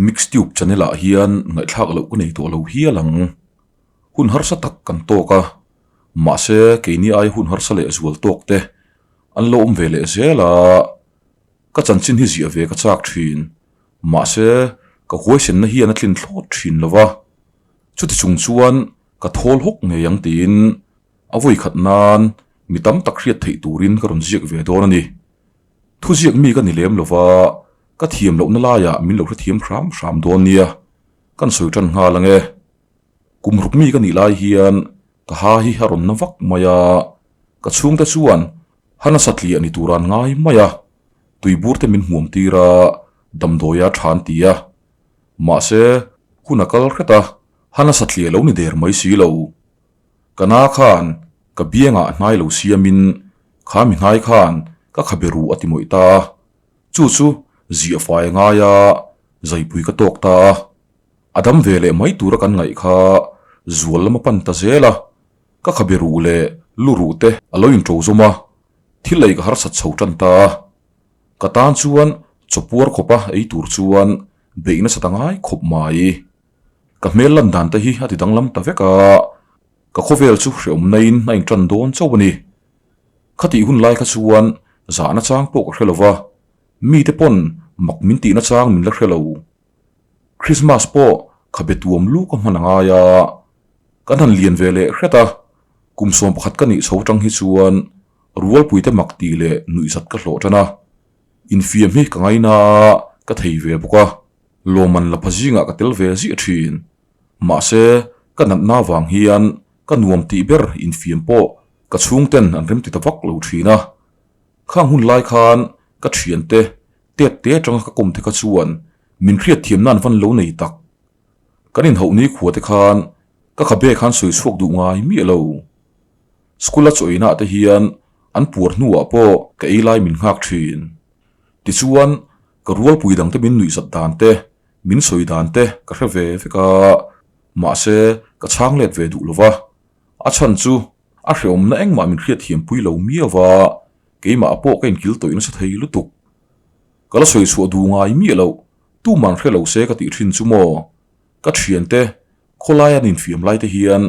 Mixtube channel ah hian ngaihthlak loh ka nei tawh lo hial ang. Hun harsa tak kan tawk a, mahse keini aia hun harsa leh zual tawk te an lo awm ve leh zel a, ka chanchin hi ziah ve ka chak thin, mahse ka huaisenna hian a tlin thlawt thin lo va, chuti chung chuan ka thawl hawk ngei ang tiin a vawi khat nan mi tam tak hriat theih turin ka rawn ziak ve dawn a ni. Thuziak mi ka ni lem lo va, ka thiam lohna laiah min lo hrethiam hram hram dawn nia, kan sawi tan nghal ang e. Kum ruk mi ka nih lai hian ka ha hi a rawn na vak mai a, ka chhungte chuan ha nasa tliah ni tur an ngai mai a, tuibur te min hmuam tir a, damdawi a tha an ti a. Mahse, hun a kal hret a, ha nasa tliah lo ni der mai si lo. Ka na khan ka biangah hnai lo siamin kha mi hnai khan ka khabe ruh a ti mawih ta a, chu chu ziah fai a ngai a, zaipui ka tawk ta a. A dam ve leh mai tura kan ngaih kha zual lam a pan ta zel a, ka khabe ruh leh lu ruh te a lo inṭo zawm a, thil ei ka harsat chho tan ta a. Ka tan chuan chawpuar khawpa ei tur chuan beih nasa ta ngai khawp mai. Ka hmel lan dan te hi a ti danglam ta vek a, ka khawvel chu hreawm naiin a inṭan dawn chauh a ni. Khatih hun lai kha chuan zahna chang pawh ka hre lo va, mite pawn mak min tihna chang min la hre lo. Christmas pawh khabe tuam lu ka hman a ngai a, kan han lian ve leh hret a, kum 11 ka nih chho atang hi chuan rualpuite mak tih leh nuihzat ka hlawh tan a, infiam hi ka ngaina a, ka thei ve bawk a, lawmman la pha zingah ka tel ve ziah thin. Mahse, ka natna vang hian ka nuam tih ber infiam pawh ka chhungten an remti ta vak lo thin a, khang hun lai khan ka thiante Tet te atanga ka kawm te kha chuan min hriat thiam nan van lo nei tak. Kan inhauh ni khua te khan ka khabe khan sawi chhuak duh ngai miah lo. School a chaw inah te hian an puar hnuah pawh ka ei lai min nghak thin. Tichuan ka rualpui dang te min nuihzat dan te, min sawi dan te ka hre ve vek a, mahse ka chhang let ve duh lo va. A chhan chu a hreawmna engmah min hriat thiam pui lo miau va. Keimah pawh ka inkil tawih nasa thei lutuk. Ka la sawi chhuah duh ngai miah loh, tuman hre lo se ka tih thin chu maw? Ka thiante, khawlai an infiam lai te hian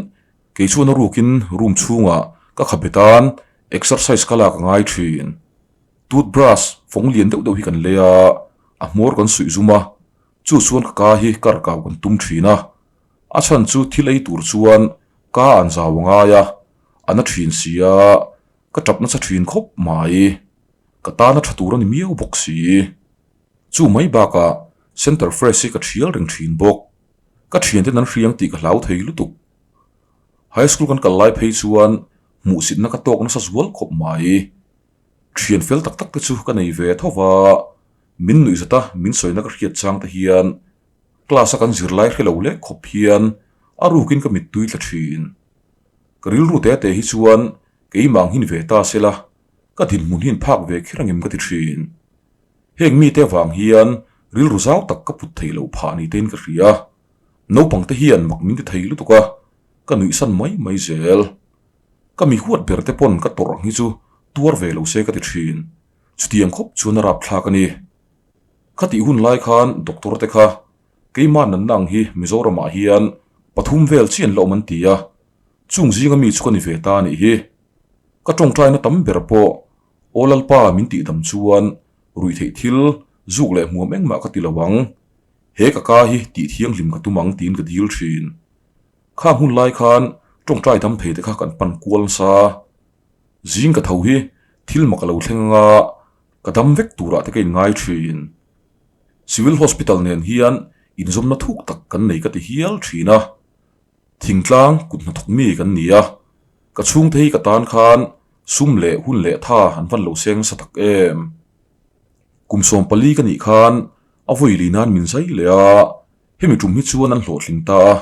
kei chuan a rukin room chhungah ka khabe tan exercise ka lak a ngai thin. Toothbrush fawng lian deuh deuh hi kan lei a, a hmawr kan suih zum a, chu chuan ka ka hi kar kau kan tum thin a. A chhan chu thil ei tur chuan ka an zau a ngai a, a na thin si a. Ka tap nasa thin khawp mai. Ka tana tha tur a ni miau bawk si. Chu mai bakah Center Fresh hi ka thial reng thin bawk. Ka thiante nan hriang tih ka hlau thei lutuk. High School kan kal lai phei chuan hmuhsitna ka tawk nasa zual khawp mai. Thian fel tak tak te chu ka nei ve tho va, min nuihzata min sawina ka hriat chang te hian class a kan zirlai hre lo lek khawp hian a rukin ka mittui tla thin. Ka rilru te te hi chuan keimah ang hin ve ta se la, ka dinhmun hi in phak ve kher angem ka ti thin. Heng mite avang hian rilru zau tak ka put theih loh phah ni tein ka hria. Naupang te hian mak min ti thei lutuk a, ka nuihsan mai mai zel. Ka mi huat ber te pawn ka tawrh ang hi chu tuar ve lo se ka ti thin. Chutiang khawp chuan a rapthlak a ni. Khatih hun lai khan doctor te kha Keimah nanna ang hi Mizoramah hian pathum vel chian la awm an ti a, chung zinga mi chu ka ni ve ta a nih hi. Ka tawngtaina tam ber pawh Aw Lalpa min tihdam chuan ruihtheih thil zuk leh hmuam engmah ka ti lo ang, he ka ka hi tih thianghlim ka tum ang tiin ka dil thin. Khang hun lai khan tawngtai dam thei te kha kan pan kual nasa. Zing ka tho hi thil mak a lo thleng anga ka dam vek turah te ka inngai thin. Civil Hospital nen hian inzawmna thuk tak kan nei ka ti hial thin a, thingtlang kut hnathawk mi kan ni a, ka chhungte hi ka tan khan sum leh hun leh tha an van lo seng nasa tak em. Kum 14 ka nih khan a vawi li nan min zai leh a, hemi tum hi chuan an hlawhtling ta a,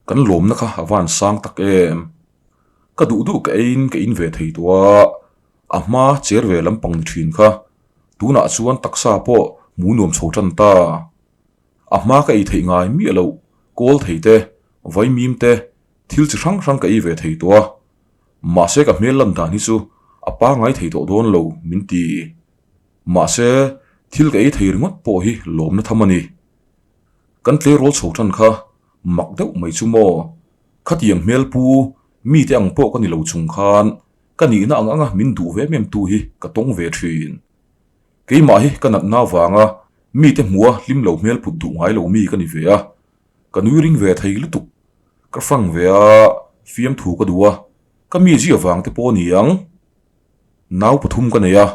kan lawmna kha a van sang tak em. Ka duh duh ka eiin ka in ve thei tawh a, a hma cher ve lampang ni thin kha. Tunah chuan taksa pawh hmu nuam chho tan ta. A hma ka ei theih ngai miah loh, kawl thei te, vaimim te, thil chi hrang hrang ka ei ve thei tawh a. Mahse ka hmel lan dan hi chu a pangai thei tawh dawn lo min ti. Mahse thil ka ei thei ringawt pawh hi lawmna tham a ni. Kan tleirawl chho tan kha mak deuh mai chu maw? Khatiang hmel pu mite ang pawh ka ni lo chung khan ka nihna ang anga min duh ve em em tu hi ka tawng ve thin. Keimah hi ka natna avanga mite hmua hlim lo hmel put duh ngai lo mi ka ni ve a, ka nui ring ve thei lutuk. Ka hrang ve a, fiamthu ka duh a, ka mi zia vang te pawh a ni ang. Nau pathum ka nei a,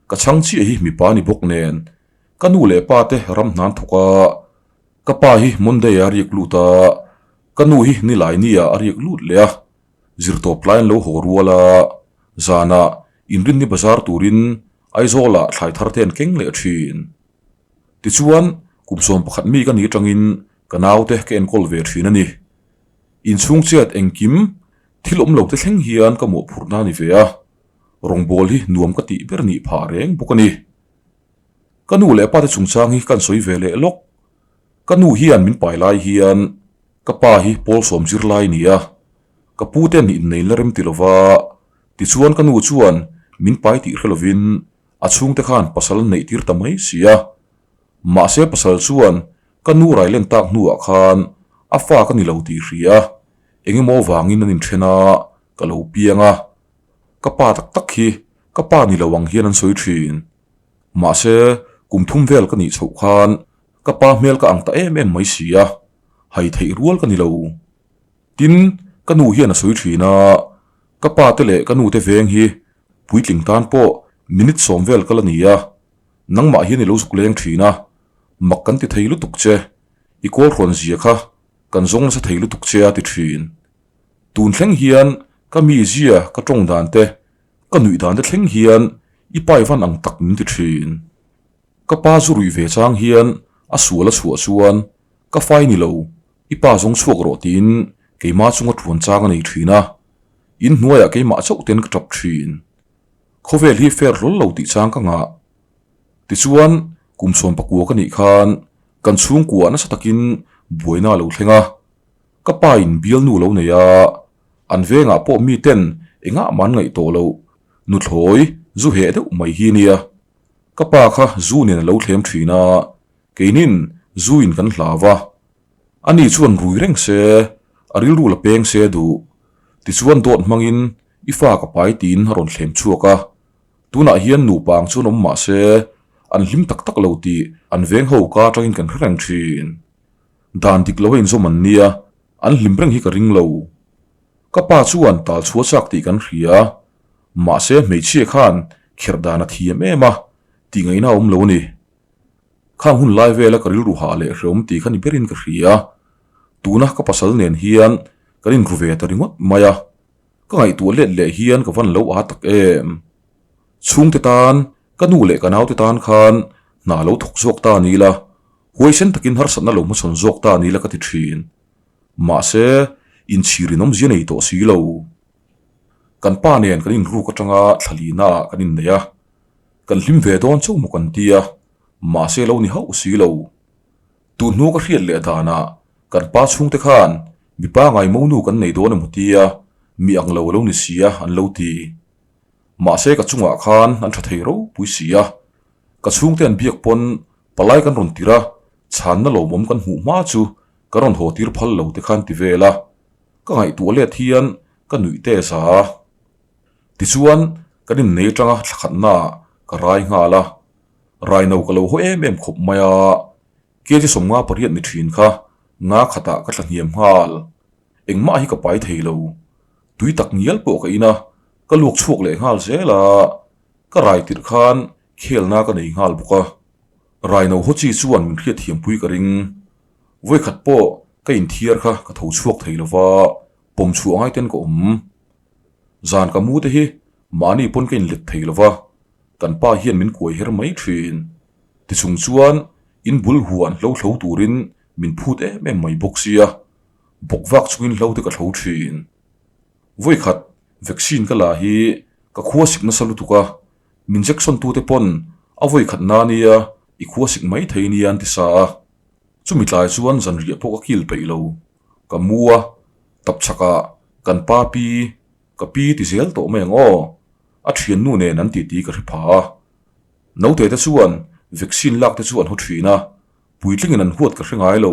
ka chhang chiah hi mipa ni bawk nen ka nu leh pa te ram hnan thawk a, ka pa hi Monday ah a riak lut a, ka nu hi Nilaini ah a riak lut leh a, zirtawp tlai an lo haw rual a, zanah inrinni bazar turin Aizawl ah thlai thar te an keng leh thin. Tichuan, kum 11 mi ka nih atangin ka naute ka enkawl ve thin a ni. Inchhung chiat engkim thil awm lo te thleng hian ka mawhphurhna a ni ve a, rawngbawl hi nuam ka tih ber nih phah reng bawk a ni. Ka nu leh pa te chungchang hi kan sawi ve leh lawk. Ka nu hian min pai lai hian ka pa hi pawl sawm zir lai a ni a, ka pu ten innei la rem ti lova, tichuan ka nu chuan min pai tih hre lovin a chhungte khan pasal an neih tir ta mai si a. Mahse pasal chuan ka nu railen tak hnuah khan a fa ka ni lo tih hria, engemaw vangin an inthen a, ka lo piang a. Ka pa tak tak hi ka pa ni lo ang hian an sawi thin. Mahse kum thum vel ka nih chhoh khan ka pa hmel ka ang ta em em mai si a, hai theih rual ka ni lo. Tin, ka nu hian a sawi thin a, ka pa te leh ka nu te veng hi puitling tan pawh minute sawm vel ka la ni a, nangmah hian i lo zuk leng thin a, mak kan ti thei lutuk che, i kawl hrawn zia kha kan zawng nasa thei lutuk che a ti thin. Tun thleng hian ka mizia ka tawng dan te, ka nuih dan te thleng hian i pai van ang tak min ti thin. Ka pa zu ruih ve chang hian a sual a chhuah chuan ka fai ni lo, i pa zawng chhuak rawh tiin keimah chunga tuan chang a nei thin a, in hnuaiah keimah chauh ten ka tap thin. Khawvel hi fair hlawl lo tih chang ka ngah. Tichuan kum 19 ka nih khan kan chhungkua nasa takin buaina a lo thleng a, Ka pa in bialnu lo nei a, an vengah pawh mi ten engah mah an ngaih tawh loh, nuthlawi zu heh deuh mai hi nia. Ka pa kha zu nen a lo thlem thin a, keinin zu in kan hlau a. Ani chuan rui reng se, a rilru la peng se duh. Tichuan dawt hmangin i fa ka pai tiin a rawn thlem chhuak a. Tunah hian nupa ang chuan awm mah se, an hlim tak tak lo tih an veng ho ka atangin kan hre reng thin. Dan dik lo a inzawm an nia, an hlim reng hi ka ring lo. Ka pa chuan tal chhuah chak tih kan hria, mahse hmeichhia khan kherh dan a thiam em a, tih ngaihna a awm lo a ni. Khang hun lai vela ka rilru hah leh hreawm tih kha ni berin ka hria. Tuna ka pasal nen hian kan inru ve ta ringawt mai a, ka ngaihtuah let leh hian ka van lo aa tak em. Chhungte tan, ka nu leh ka naute tan khan hna lo thawk zawk ta ni la, Huaisen takin harsatna lo hmachhawn zawk ta ni la ka ti thin. Mahse, inchhir in awmzia nei tawh si lo. Kan pa nen kan inruk atanga thlalina ah kan innei a, kan hlim ve dawn chauh maw kan ti a, mahse lo ni hauh si lo. Tun hnu ka hriat leh danah kan pa chhungte khan mipa ngaimawnu kan nei dawn emaw tia mi ang lo a lo ni si a an lo ti. Mahse ka chungah khan an tha thei ropui si a, ka chhungte an biak pawn Palai kan rawn tir a, chhanna lawmawm kan hmuh hma chu kan rawn haw tir phal lo te khan ti vel a, ka ngaihtuah let hian ka nuih te za a. Tichuan, kan innei atanga thla khatnaah ka rai nghal a, raino ka lo haw em em khawp mai a, kg 58 ni thin kha nga khatah ka thlahniam nghal. Engmah hi ka pai thei lo, tui tak ngial pawh ka in a, ka luak chhuak leh nghal zel a, ka rai tirh khan Khelna ka nei nghal bawk a, Raino haw chi chuan min hriat thiampui ka ring. Vawikhat pawh ka inthiar kha ka tho chhuak thei lova, pawm chhuah ngai ten ka awm. Zan ka mu te hi mahni pawn ka inlet thei lova, kan pa hian min kuai her mai thin. Tichung chuan in bul huan hlo thlo turin min phut em em mai bawk sia, bawk vak chungin hlo te ka thlo thin. Vawikhat vaccine ka la hi ka khua sik nasa lutuk a, Min injection tute pawn a vawi khat na nia i khua sik mai thei nia an ti sa a, chumi tlai chuan zanriah pawh ka kil peih lo, ka mu a, tap chhakah kan pa pi, ka pi ti zel tawh mai ang aw, a thiannu nen an titi ka hre pha a. Naute te chuan vaccine lak te chu an haw thin a, puitlingin an huat ka hre ngai lo.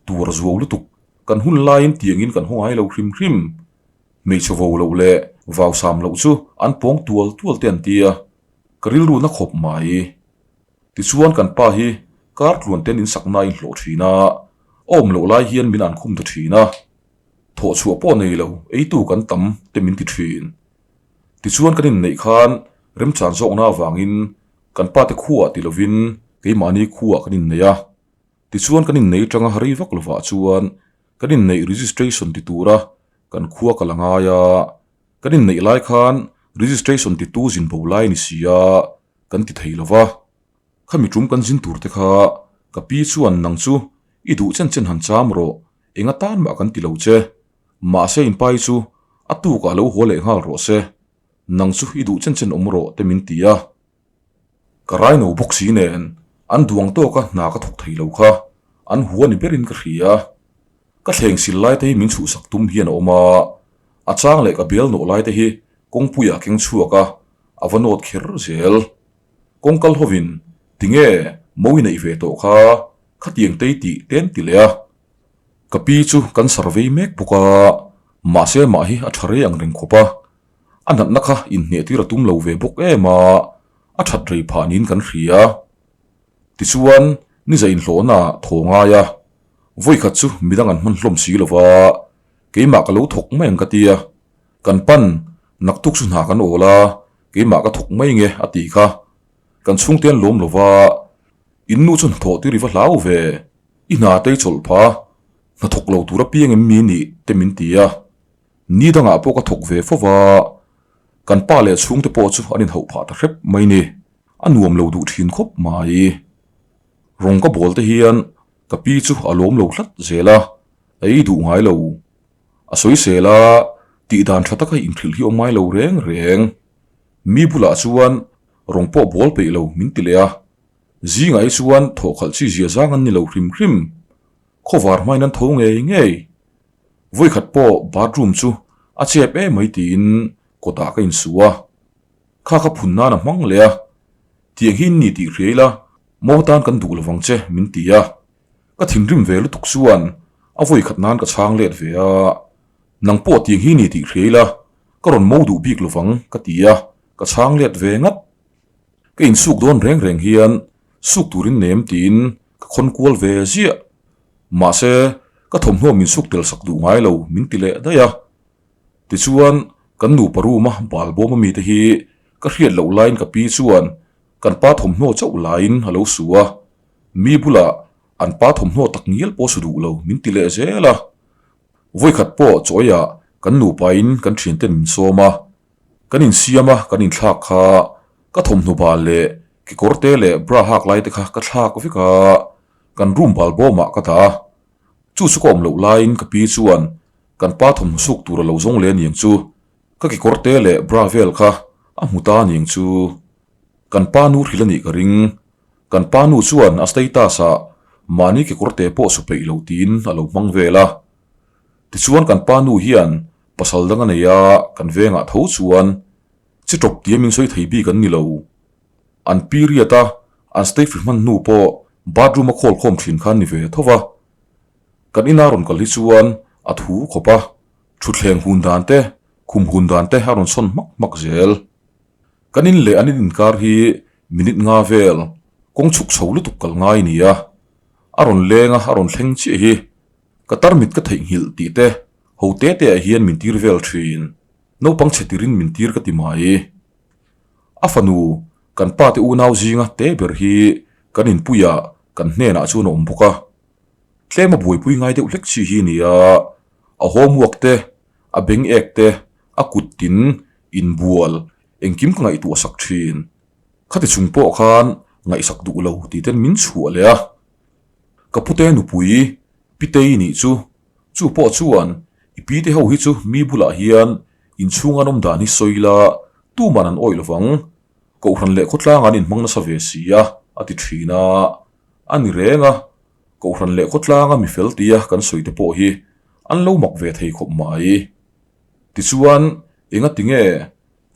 Tuar zuau lutuk, kan hun laiin tiangin kan haw ngai lo hrim hrim. Hmeichhe vo loh leh vau sam loh chu an pawng tual tual te an ti a, ka rilru na khawp mai. Tichuan kan pa hi kar tluan ten in sakna a inhlawh thin a, a awm loh lai hian min an khum ta thin a. Thawh chhuah pawh nei lo, eitu kan tam te min ti thin. Tichuan kan inneih khan remchan zawkna avangin kan pa te khuaah ti lovin keimahni khuaah kan innei a. Tichuan kan innei atanga rei vak lovah chuan kan inneih registration ti tura kan khua kal a ngai a. Kan inneih lai khan registration titu zin bo lai a ni si a, kan ti thei lova. Khami tum kan zin tur te kha ka pi chuan nang chu i duh chen chen han cham rawh, eng atan mah kan ti lo che. Mahse in pai chu a tukah lo haw leh nghal rawh se, nang chu i duh chen chen awm rawh te min ti a. Ka raino bawk si nen an duang tawka hna ka thawk thei lo kha an hua ni berin ka hria. Ka thleng sil lai te hi min chhuhsak tum hian a awm a, a chang leh ka bel nawh lai te hi kawngpuiah keng chhuak a, a va nawt kher zel. Kawng kal hovin tinge mawi neih ve tawh kha khatiang tei tih ten ti leh a. Ka pi chu kan survey mek bawk a, mahse mah hi a tha rei ang reng khawp a. A natna kha inhneh tir a tum lo ve bawk em a, a that rei phah niin kan hria. Tichuan, niza inhlawhna ah thaw ngai a, vawikhat chu midang an hman hlawm si lova, keimah ka lo thawk mai ang ka ti a, kan pan naktuk chu hna kan awl a, keimah ka thawk mai nge a tih kha. Kan chhungte an lawm lova, in nu chu hnathawh tir i va hlau ve. I hna te i chawlh pha, hnathawk lo tur apiang em mi nih te min ti a. Ni dangah pawh ka thawk ve fo va, kan pa leh chhungte pawh chu an inhauh phah ta hrep mai ni. A nuam lo duh thin khawp mai. Rawng ka bawl te hian ka pi chu a lawm lo hlat zel a, a ei duh ngai lo. A sawisel a, tih dan tha taka inhrilh hi awm ngai lo reng reng. Mi bulah chuan rawng pawh bawl peih lo min ti leh a. Zingah hi chuan thawhkhalh chi zia zang an ni lo hrim hrim. Khawvar hmain an tho ngei ngei. Vawikhat pawh bathroom chu a chep em mai tiin kawtah ka insu a. Kha kha phun nan a hmang leh a. Tiang hi in ni tih hria ila maw tan kan duh lovang che min ti a. Ka thinrim ve lutuk chuan a vawikhat nan ka chhang let ve a. Nang pawh tiang hi ni tih hria ila ka rawn mo duh bik lovang ka ti a, ka chhang let ve ngat. Ka insuk dawn reng reng hian suk turin nem tiin ka khawn kual ve ziah. Mahse, ka thawmhnaw min suk tel sak duh ngai lo min ti leh daih a. Tichuan, kan nupa room-a bal bawm ami te hi ka hriat loh laiin ka pi chuan kan pa thawmhnaw chauh laiin a lo su a. Mi bulah an pa thawmhnaw tak ngial pawh su duh lo min ti leh zel a. Vawikhat pawh chawiah kan nupain kan thianten min sawm a. Kan insiam a, kan inthlak kha ka thawmhnaw bal leh kekawr te leh bra hak lai te kha ka thlak vek a, kan room bal bawmah ka dah a. Chu chu ka awm loh laiin ka pi chuan kan pa thawmhnaw suk tur a lo zawng leh aniang chu, ka kekawr te leh bra vel kha a hmu ta aniang chu. Kan pa nu hrilh a nih ka ring. Kan pa nu chuan a status ah mahni kekawr te pawh su peih lo tiin a lo hmang vel a. Tichuan kan pa nu hian Pasal dang a nei a, kan vengah tho chuan chi tawp tia min sawi thei bik an ni lo. An period a, an stay free hman hnu pawh bathroom a khawl khawm thin khan ni ve tho va. Kan ina rawn kal hi chuan a thu khawp a, thutthleng hun dan te, khum hun dan te a rawn sawn hmak hmak zel. Kan in leh an in inkar hi minute nga vel kawng chhuk chho lutuk kal ngai a ni a, a rawn leng a, a rawn thleng chiah hi ka tarmit ka theihnghilh tih te Ho te te ah hian min tir vel thin. Naupang chhe tirin min tir ka ti mai. A fanu, kan pa te unau zinga te ber hi kan inpuiah kan hnenah chuan a awm bawk a. Tlem a buaipui ngai deuh hlek chi hi nia, a homework te, a beng ek te, a kut tin, inbual, engkim ka ngaihtuah sak thin. Khati chung pawh khan ngaihsak duh lo tih ten min chhuah leh a. Ka pute nupui Pitei nih chu Chu pawh chuan i pi te ho hi chu mi bulah hian inchhung an awm dan hi sawi la, tuman an awih lovang. Kohhran leh khawtlang an inhmang nasa ve si a, a ti thin a. A ni reng a, Kohhran leh khawtlanga mi fel tia kan sawi te pawh hi an lo mak ve thei khawp mai. Tichuan, engati nge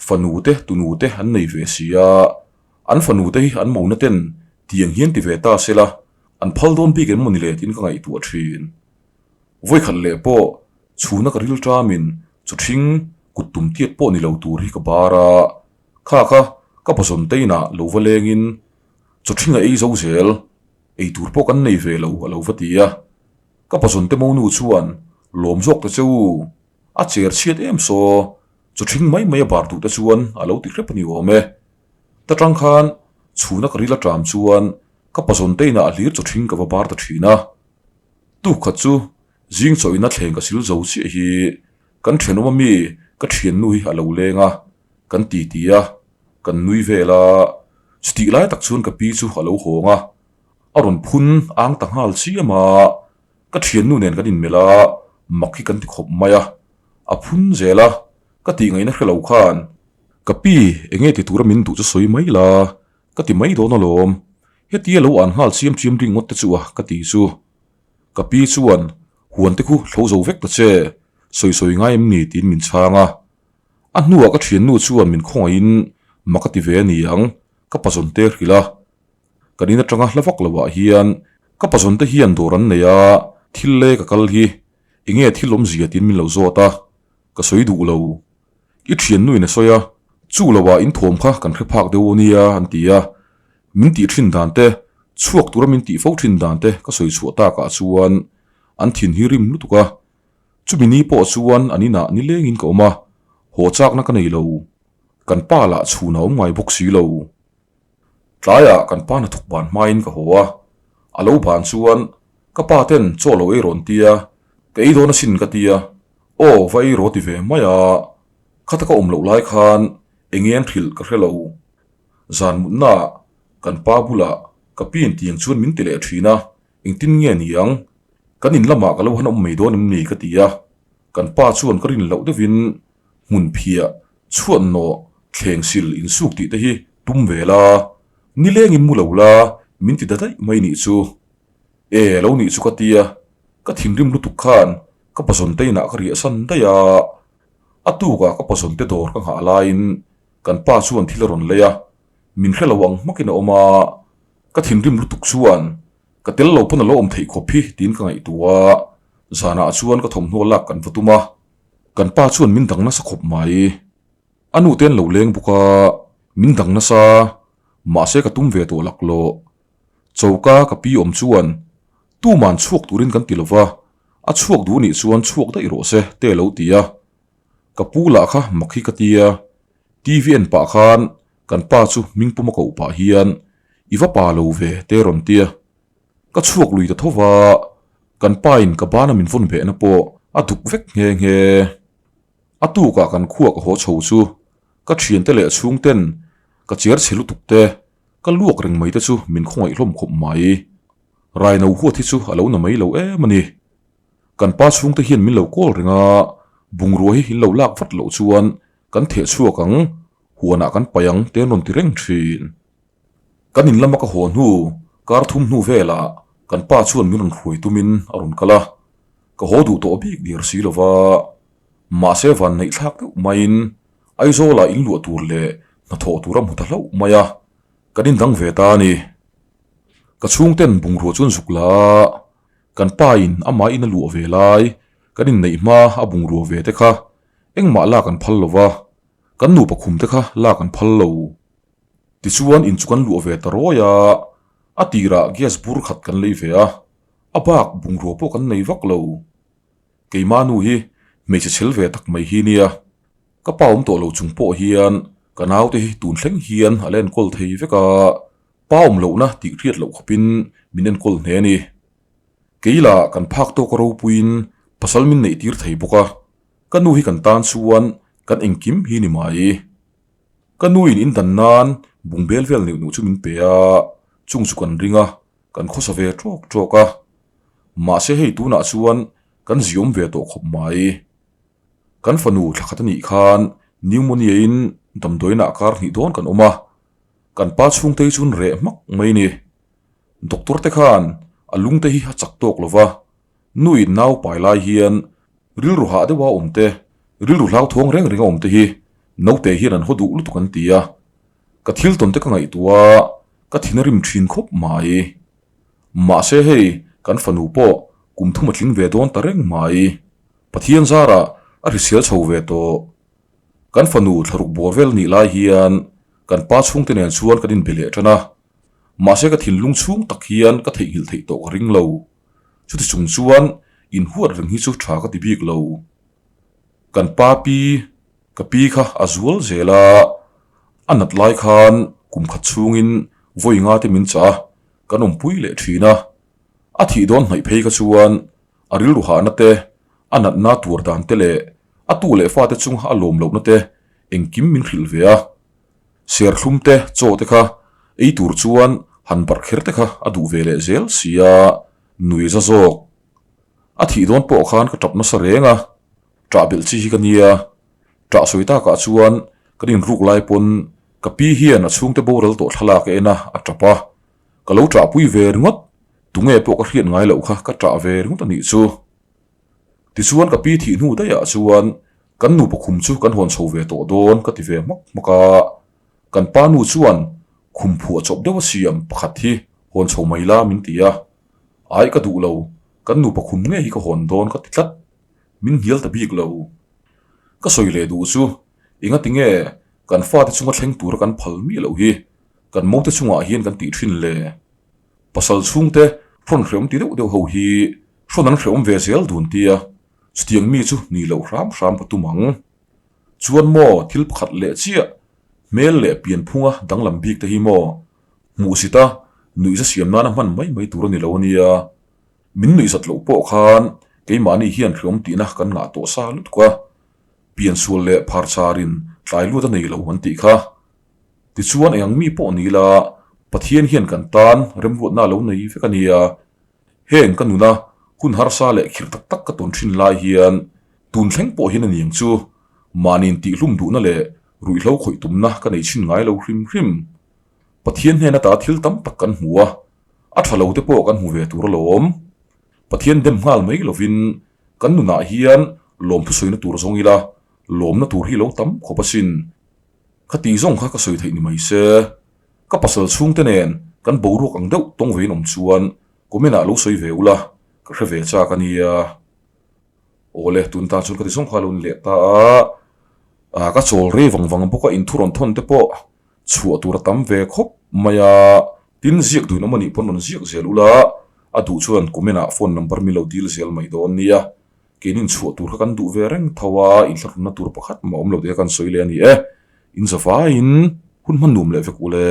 fanu te tunu te an nei ve si a, an fanu te hi an mona ten tiang hian ti ve ta se la, an phal dawn bik em maw ni le tiin ka ngaihtuah thin. Vawikhat leh pawh chhuna ka ril ṭamin chu ṭhing kut tum tiat pawh ni lo tur hi ka bar a, kha kha ka pazawn te inah lo va lengin chaw ṭhing a ei zo zel, ei tur pawh kan nei ve lo a lo va ti a. Ka pazawn te monu chuan lawm zawk ta che u, a cher chhiat em saw, chaw ṭhing mai mai a bar duh te chuan a lo ti hrep a ni awm e. Ta ṭang khan chhuna ka ril a ṭam chuan ka pazawn te inah a hlir chaw ṭhing ka va bar ta ṭhin a. Tuk khat chu zing chawina thleng ka sil zo chiah hi kan thenawm ami ka thiannu hi a lo leng a, kan ti ti a, kan nui vel a, chutih lai tak chuan ka pi chu a lo hawng a, a rawn phun ang ta nghal chiam a, ka thiannu nen kan inmelh a, mak hi kan ti khawp mai a, a phun zel a, ka tih ngaihna hre lo khan ka pi enge ti tura min duh chu sawi mai la, Ka ti mai dawn alawm, hetia lo an nghal chiam chiam ring ngawt te chu a ka ti chu. Ka pi chuan huan te khu thlo zo vek ta che, sawi sawi ngai em ni tiin min chhang a. A hnuah ka thiannu chuan min khawngaihin mak a ti ve a ni ang, ka pazawn te hrilh a. Kan in atanga hla vak loah hian ka pazawn te hian dawr an nei a, thil le ka kal hi enge thil awmzia tiin min lo zawt a, ka sawi duh lo. I thiannuin a sawi a, chu loah in thawm kha kan hre phak deuh ania an ti a, min tih thin dan te, chhuak tura min tih fo thin dan te ka sawi chhuah takah chuan an thin hi rim lutuk a, chumi ni pawh chuan an inah nilengin ka awm a, haw chakna ka nei lo, kan pa lah chhun a awm ngai bawk si lo. Tlaiah kan pa hnathawk ban hmain ka haw a, a lo ban chuan ka pa ten chaw lo ei rawn tia, ka ei dawn asin ka tia, aw va ei rawh ti ve mai a, khata ka awm loh lai khan eng en hrilh ka hre lo. Zan mutnaah kan pa bulah ka pi intiang chuan min ti leh thin a, engtin nge ni ang, kan in lamah ka lo han awm mai dawn em ni ka ti a, kan pa chuan ka rin loh deuhin hmun phiah chhuat nawh thleng sil insuk tih te hi tum ve la, nilengin mu lo la min ti da daih mai nih chu. E lo nih chu ka tia, ka thinrim lutuk khan ka pazawn te inah ka riah san daih a, a tukah ka pazawn te dawr ka nghah laiin kan pa chuan thil a rawn lei a, min hre lo ang hmakin a awm a, ka thinrim lutuk chuan ka tel lo pawn a lo awm theih khawp hi tiin ka ngaihtuah a, zanah chuan ka thawmhnaw lak kan va tum a. Kan pa chuan min dang nasa khawp mai. A nu te an lo leng bawk a, min dang nasa, mahse ka tum ve tawh laklawh. Choka ka pi awm chuan tuman chhuak turin kan ti lova, a chhuak duh nih chuan chhuak daih rawh se te a lo ti a. Ka pu lah kha mak hi ka ti a, TV en pah khan kan pa chu hmingpum a koh pah hian i va pa lo ve te a rawn ti a. Ka chhuak lui ta tho va, kan pa in ka bana min vawn behna pawh a duk vek nghe nghe. A tukah kan khua ka haw chho chu ka thiante leh chhungten ka cher chhe lutuk te, ka luak reng mai te chu min khawngaih hlawm khawp mai. Raino huat hi chu a lo na mai lo em a ni. Kan pa chhungte hian min lo kawl reng a, bungrua hi in lo lak vat loh chuan kan theh chhuak ang, huanah kan paih ang te an rawn ti reng thin. Kan in lama ka haw hnu kar thum hnu velah kan pa chuan min rawn hruai tumin a rawn kal a, ka haw duh tawh bik der si lova, mahse van neih thlak deuh maiin Aizawlah in luah tur leh hnathawh tur a hmu ta hlauh mai a, kan indang ve ta a ni. Ka chhungten bungrua chuan zuk la a, kan pa in amah in a luah ve lai kan inneih hma a bungrua ve te kha engmah lak an phal lova, kan nupa khum te kha lak an phal lo. Tichuan in chu kan luah ve ta rawi a, a tirah gas bur khat kan lei ve a, a bak bungrua pawh kan nei vak lo. Keimah nu hi hmeichhe chhel ve tak mai hi nia, ka pa awm tawh lo chung pawh hian ka naute hi tun thleng hian a la enkawl thei vek a, pa awm lohna tih hriat loh khawpin min enkawl hle a ni. Kei lah kan phak tawk a ropuiin pasal min neih tir thei bawk a, ka nu hi kan tan chuan kan engkim hi ni mai. Ka nuin in dan nan bungbel vel neuh neuh chu min pe a, chung chu kan ring a, kan khawsa ve tawk tawk a. Mahse hei tunah chuan kan ziawm ve tawh khawp mai. Kan fanu thla khat a nih khan pneumonia in damdawiinah kar hnih dawn kan awm a, kan pa chhungte hi chuan reh hmak mai ni. Doctor te khan a lungte hi a chak tawk lo va, Nuin nau pai lai hian rilru hah deuha awm te, rilru hlauthawng reng renga awm te hi naute hian an haw duh lutuk an ti a. Ka thil tawn te ka ngaihtuah a, ka thin a rim thin khawp mai. Mahse hei kan fanu pawh. kum thum a tling ve dawn ta reng mai. Pathian zarah a hrisel chho ve tawh. Kan fanu thlaruk bawr vel nih lai hian kan pa chhungte nen chuan kan inbe leh tan a. Mahse ka thinlung chhung tak hian ka theihnghilh theih tawh ka ring lo. Chuti chung chuan inhuat reng hi chu tha ka ti bik lo. Kan pa pi ka pi kha a zual zel a, a nat lai khan kum khat chhungin vawi nga te min chah a, kan awmpui leh thin a. A thih dawn hnaih phei kha chuan a rilru hahna te, a natna tuar dan te leh a tu leh fate chunga a lawm lohna te engkim min hrilh ve a. Serthlum te, chaw te kha ei tur chuan han barh kher te kha a duh ve leh zel sia, nui za zawk. A thih dawn pawh khan ka tap nasa reng a, ṭah belh chi hi ka nia. Ṭah sawi takah chuan kan inruk lai pawn ka pi hian a chhungte boral tawh thlalak a en a, a ṭap a. Ka lo ṭahpui ve ringawt, tunge pawh ka hriat ngai loh kha ka ṭah ve ringawt a nih chu. Tichuan ka pi thih hnu daihah chuan kan nupa khum chu kan hawn chho ve tawh dawn ka ti ve hmak hmak a, kan pa nu chuan khum phuah chawp deuh a siam pakhat hi hawn chho mai la min ti a, ai ka duh lo, kan nupa khum ngei hi ka hawn dawn ka ti tlat, min hnial ta bik lo. Ka sawi leh duh chu engati nge kan fate chunga thleng tura kan phal miah loh hi kan mote chungah hian kan tih thin le? Pasal chhungte hrawn hreawm ti deuh deuh ho hi hrawn an hreawm ve zel dun tia chutiang mi chu ni loh hram hram ka tum ang. Chuan maw thil pakhat leh chiah hmel leh pianphunga danglam bik te hi maw hmuhsit a nuihza siam nana hman mai mai tur a ni lo ania. Min nuihzat loh pawh khan keimahni hian hreawm tihna kan ngah tawh sa lutuk a, piansual leh pharcharin tlai luat a nei lo an tih kha. Tichuan eng ang mi pawh ni ila, Pathian hian kan tan remruatna a lo nei vek a nia. Heng ka nuna hun harsa leh khirh tak tak ka tawn thin lai hian tun thleng pawh hian a ni ang chu. Mahniin tihhlum duhna leh ruihhlo khawih tumna ka nei chhin ngai lo hrim hrim. Pathian hnen ata thil tam tak kan hmu a, a tha lo te pawh kan hmu ve tur alawm. Pathian dem nghal mai lovin kan nunah hian lawmthu sawina tur zawng ila, lawmna tur hi lo tam khawp asin. Ka tih zawng kha ka sawi theih ni mai se, ka pasal chhungte nen kan boruak ang deuh tawng vein awm chuan comment ah lo sawi ve ula, ka hre ve chak a nia. Awle, tun tan chuan ka ti zawng kha a lo ni leh ta a, ka chawl rei vang vang bawk a, inthu rawn thawn te pawh chhuah tur a tam ve khawp mai a, tin ziak duhin awm a nih pawn rawn ziak zel ula, a duh chuan comment ah phone number min lo dil zel mai dawn nia. Keinin chhuah tur kha kan duh ve reng tho a, inthlahrunna tur pakhat mah awm lo tih kha kan sawi leh a ni e. In zavaiin hun hman nuam leh vek ule.